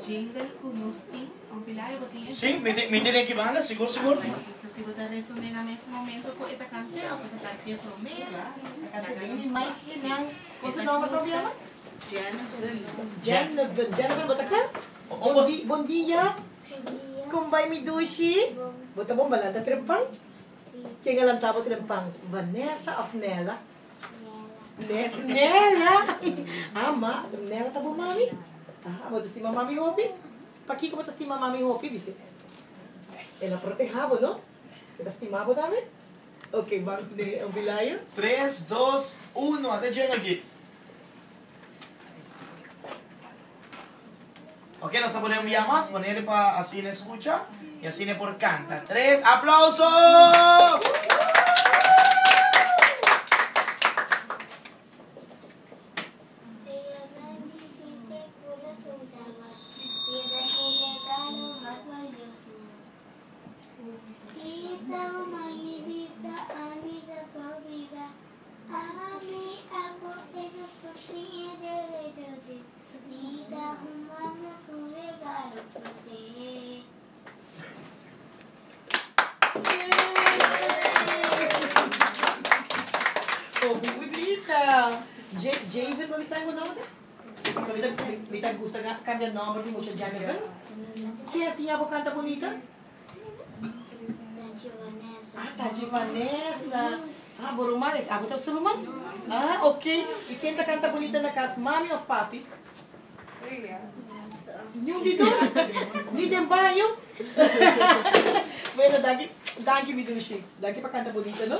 jingle ku nos tin. Un Pilayo, bo tin e Sí, mi tin, mi tin aki banda, sigur, sigur. Sa si bo ta resondé na mes momento ku e ta kant'é òf e ta kant'é promé. Ta kant'é den mi mic kinan. Kon su nòmber ta obiama? Jennifer. Jennifer. Jennifer, bo ta kla? Bon di, bon dia. Kon bai mi dushi? Bo ta bon balanta trempan? Ken a lanta bo trempan? Vanessa òf Nella? Nella. Ah, ma, Nella ta bo mami? Ah, bo ta stima mami hopi? Pakiko bo ta stima mami hopi? Bis'é. El a protehá bo, no? E ta stima bo tambe? Ok, ban kuné un bilayo. Tres, dos, uno, ata djen aki. Ok, nos ta pone un bia mas, ponele pa asina e skucha i asina e por kanta. Tres, aplauso! Hopi bunita. Javen bo bisa bo nomber ta? So mi ta mi ta gusta cambia nomber di mucha Janevan. Ke a siña bo canta bunita? Ah, Tachi Vanessa. Ah, bo ruman es. Abo ta su ruman? Ah, ok. I ken ta canta bunita na cas, mami of papi? Niun di dos? Ni den baño? Bueno, danki, danki mi dushi. Danki pa canta bunita, no?